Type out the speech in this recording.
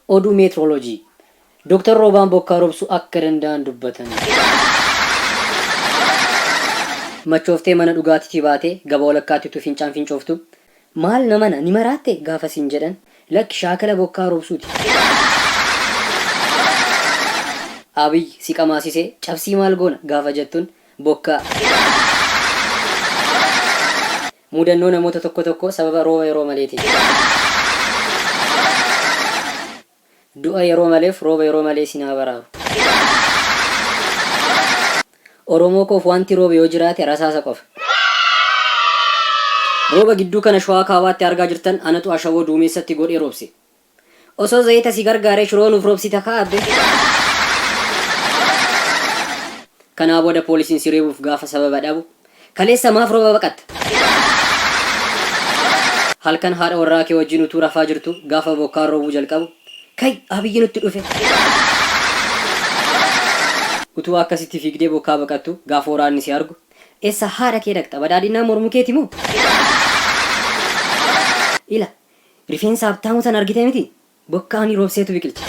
Oduu Meetirooloojii. Dr. Roobaan bokkaa roobsuu akka danda'an dubbatan. Machooftee mana dhugaatiitii baatee gabaa walakkaatti utuu fincaan fincooftu, Maal namana ni maraatte gaafa siin jedhan, lakki shaakala bokkaa roobsuuti. Abiy si qamaasisee cabsii maal goona gaafa jettuun, bokkaa. Mudannoo namoota tokko tokkoo sababa rooba yeroo maleetiin. Du'a yeroo maleef rooba yeroo malee isin haa baraaru. Oromoo koof wanti roobe yoo jiraate rasaasa qofa. Rooba gidduu kana Shawaa Kaabaatti argaa jirtan anatu ashaboo duumeessatti godhee roobse. Osoo zayita si gargaaree shiroo nuuf roobsita kaa abbe. Kanaa booda poolisiin si reebuuf gaafa sababa dhabu, Kaleessa maaf rooba baqatta? Halkan haadha warraa kee wajjin utuu rafaa jirtuu gaafa bokkaan roobuu jalqabu, Kai! Abiyyi nutti dhufe! Utuu akkasitti fiigdee bokkaa baqattuu gaafa waraanni si argu, Eessa haadha kee dhaqxa? Badhaadhinnaa mormuu keeti moo? Ila, rifeensa Habtaamuu sana argitee mitii? Bokkaa ni roobseetu biqilche.